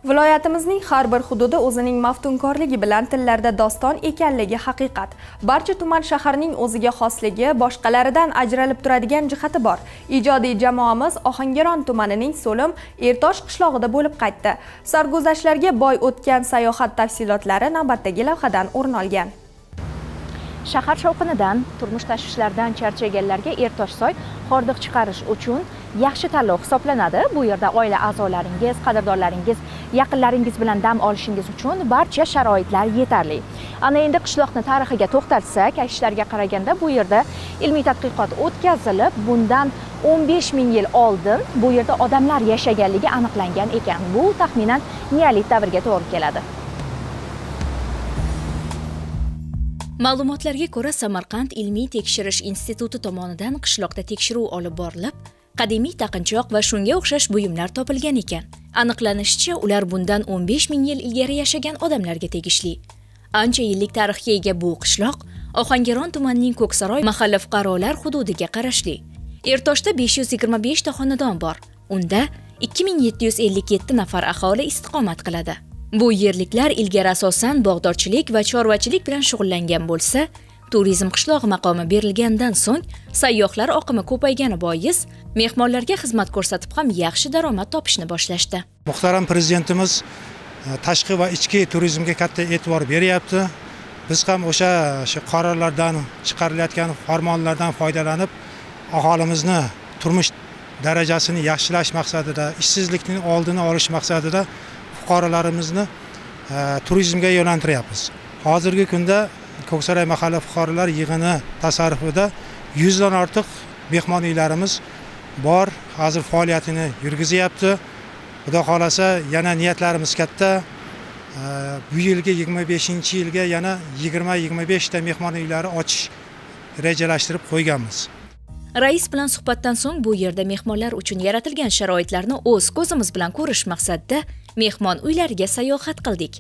Viloyatimizning har bir hududi o'zining maftunkorligi bilan tillarda doston ekanligi haqiqat. Barcha tuman shaharning o'ziga xosligi, boshqalaridan ajralib turadigan jihati bor. Ijodiy jamoamiz Ohangaron tumanining So'lim Ertosh qishlog'ida bo'lib qaytdi. Sarguzashtlarga boy o'tgan sayohat tafsilotlari navbatdagi lavhadan o'rin olgan. Shahar shovqinidan, turmush tashvishlaridan charchaganlarga Ertoshsoy hordiq chiqarish uchun yaxshi tanlov hisoblanadi. Bu yerda oila a'zolaringiz, qadrdonlaringiz, yaqinlaringiz bilan dam olishingiz uchun barcha sharoitlar yetarli. Ana endi qishloqni tarixiga to'xtalsak, aytishlarga qaraganda bu yerda ilmiy tadqiqot o'tkazilib, bundan 15 ming yil oldin bu yerda odamlar yashaganligi aniqlangan ekan. Bu taxminan neolit davriga to'g'ri keladi. Ma'lumotlarga ko'ra, Samarqand ilmiy tekshirish instituti tomonidan qishloqda tekshiruv olib borilib, qadimiy taqinchoq va shunga o'xshash buyumlar topilgan ekan. Aniqlanishicha, ular bundan 15 ming yil ilgari yashagan odamlarga tegishli. Ancha yillik tarixga ega bu qishloq Ohangaron tumanining Ko'ksaroy mahalla fuqarolar hududiga qarashli. Ertoshda 525 ta xonadon bor. Unda 2757 nafar aholi istiqomat qiladi. Bu yerliklar ilgari asosan bog'dorchilik va chorvachilik bilan shug'ullangan bo'lsa, turizm qishlog'i maqomi berilgandan so'ng sayyohlar oqimi ko'paygani bois mehmonlarga xizmat ko'rsatib ham yaxshi daromad topishni boshlashdi. Muhtaram prezidentimiz tashqi va ichki turizmga katta e'tibor beryapti. Biz ham o'sha qarorlardan, chiqarilayotgan farmonlardan foydalanib, aholimizni turmush darajasini yaxshilash maqsadida, ishsizlikning oldini olish maqsadida fuqarolarimizni turizmga yo'naltiryapmiz. Hozirgi kunda Ko'ksaroy mahalla fuqarolar yig'ini tasarrufida 100 dan ortiq mehmon uylarimiz bor. Hozir faoliyatini yurgizyapti. Xudo xolasa, yana niyatlarimiz katta. Bu yilgi 25-yilga yana 20-25 ta mehmon uylari ochish rejalashtirib qo'yganmiz. Rais bilan suhbatdan so'ng bu yerda mehmonlar uchun yaratilgan sharoitlarni o'z ko'zimiz bilan ko'rish maqsadida mehmon uylariga sayohat qildik.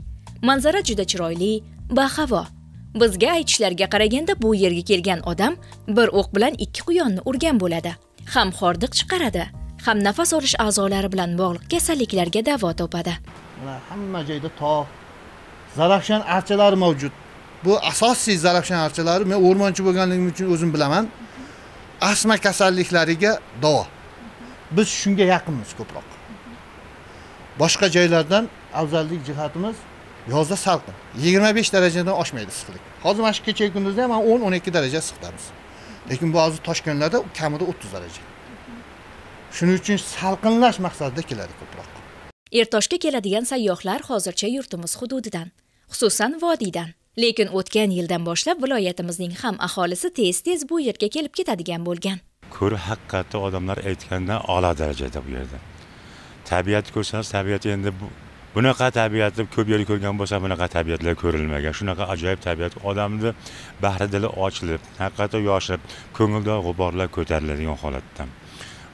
Manzara juda chiroyli, bahavo. Bizga aytishlariga qaraganda bu yerga kelgan odam bir o'q bilan ikki quyonni urgan bo'ladi. Ham hordiq chiqaradi, ham nafas olish a'zolari bilan bog'liq kasalliklarga davo topadi. Mana hamma joyda tog', Zarafshan archalari mavjud. Bu asosiy Zarafshan archalari, men o'rmonchi bo'lganligim uchun o'zim bilaman. Astma kasalliklariga davo. Biz shunga yaqinmiz ko'proq. Boshqa joylardan afzallik jihatimiz yozda salqin. 25 darajadan oshmaydi issiqlik. Hozir mana shu kecha kunduzda ham 10-12 daraja issiqdamiz. Lekin bu hozir Toshkentlarda kamida 30 daraja. Shuning uchun salqinlash maqsadida keladi ko'proq. Ertoshga keladigan sayyohlar hozircha yurtimiz hududidan, xususan vodiydan. Lekin o'tgan yildan boshlab viloyatimizning ham aholisi tez-tez bu yerga kelib ketadigan bo'lgan. Ko'rib haqiqatda odamlar aytgandan a'lo darajada bu yerda. Tabiatni ko'rsangiz, tabiat endi bunaqa tabiatni ko'p yerda ko'rgan bo'lsa, bunaqa tabiatlar ko'rilmagan. Shunaqa ajoyib tabiat, odamni bahri dili ochilib, haqiqatda yoshib, ko'ngilda g'uborlar ko'tariladigan holatda.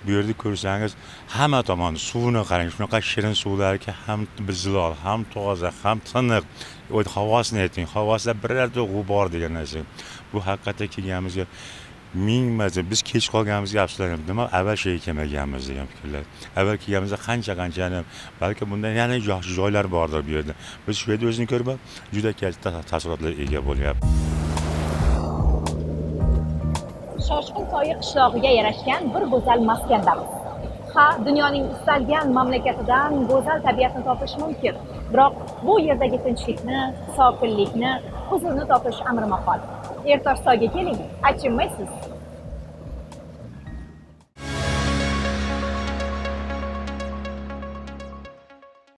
Bu yerda ko'rsangiz, hamma tomoni suvini qarang, shunaqa shirin suvlarki, ham zilol, ham toza, ham tiniq. Havosini ayting, havosida birorta g'ubor degan narsa. Bu haqiqatda kelganimizga ming marta biz kech qolganimizga afsuslanyapmiz. Nima avval shu yerga kelmaganmiz degan fikrlar. Avval kelganimizda qancha-qanchani, balki bundan yana yaxshi joylar bordir bu yerda. Biz shu yerda o'zini ko'rib, juda katta taassurotlarga ega bo'lyapmiz. Shoshqin soyi qishlog'iga yarashgan bir go'zal maskandamiz. Ha, dunyoning istalgan mamlakatidan go'zal tabiatni topish mumkin. Biroq bu yerdagi tinchlikni, sokinlikni, huzurni topish amrimahol. Ertoshsoyga keling, achinmaysiz.